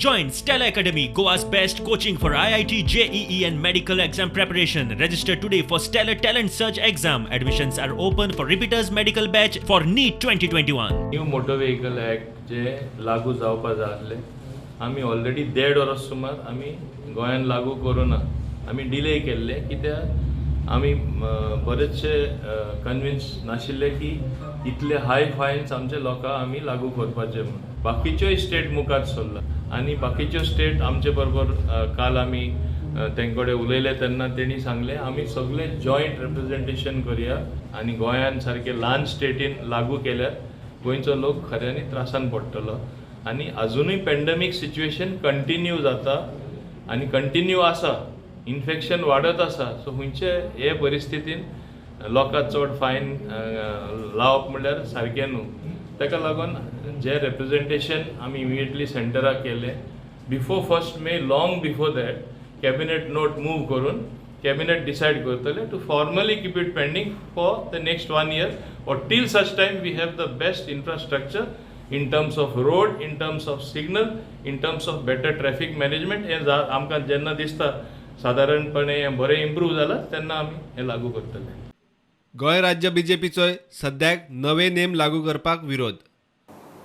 Join Stellar Academy, Goa's best coaching for IIT, JEE and medical exam preparation. Register today for Stellar Talent Search exam. Admissions are open for repeaters medical batch for NEET 2021. New motor vehicle act जे लागू जावपा जाय आसले, आमी already देड वर्स सुमार आमी गोंयान लागू करूना, आमी डिले केल्ले कित्याक आमी बरेचशे कन्विन्स नाशिल्ले की इतले हाय फायन्स आमचे लोकांक आमी लागू करपाचे म्हणून. बाकीच्योय स्टेट मुखार सरला आनी बाकीच्यो स्टेट आमचे बरोबर काल आमी तेंचे कडेन उलयले तेन्ना तेणी सांगलें आमी सगळे जॉयंट रिप्रेझेंटेशन करया आनी गोंयान सारके ल्हान स्टेटीन लागू केल्यार गोंयचो लोक खऱ्यांनी त्रासान पडटलो. आनी अजुनूय पेंडमीक सिच्युएशन कंटिन्यू जाता आनी कंटिन्यू आसा, इन्फेक्शन वाडत आसा. सो खंयचे हे परिस्थितीन लोकांक चड फायन लावप म्हणल्यार सारकें न्हू. ताका लागून जे रिप्रेझेंटेशन आमी इमिडिएटली सेंटराक केलें before 1 May, long before that cabinet note move करून कॅबिनेट डिसायड करतले to formally keep it pending for the next 1 year or till such time we have the best infrastructure in terms of road, in terms of signal, in terms of better traffic management. हें आमकां जेन्ना दिसता सादारणपणे हें बरें improve जालां तेन्ना आमी हें लागू करतले. गोंय राज्य बीजेपीचोय सद्याक नवे नेम लागू करपाक विरोध.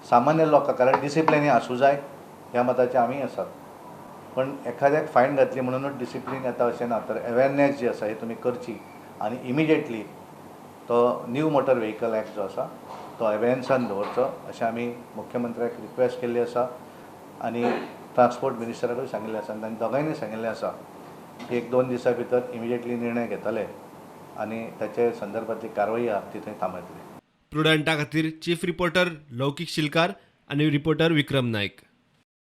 सामान्य लोकांक कारण डिसिप्लिन आसूं जाय ह्या मताचे आमी आसात, पण एखाद्याक फायन घातली म्हणूनच डिसिप्लीन येता अशें ना, तर अवेरनेस जी आसा ही तुमी करची आनी इमिडिएटली तो न्यू मोटर व्हेकल एक्ट जो आसा तो अवेयन्सान दवरचो अशें आमी मुख्यमंत्र्याक रिक्वेस्ट केल्ली आसा आनी ट्रान्सपोर्ट मिनिस्टराकूय सांगिल्लें आसा आनी तांणी दोगांयनी सांगिल्लें आसा की 1-2 दिसां भितर इमिडिएटली निर्णय घेतले आनी ताचे संदर्भांतली कारवाई आहा ती थंय थांबयतले. प्रुडंटा खातीर चीफ रिपोर्टर लौकीक शिलकार आनी रिपोर्टर विक्रम नायक.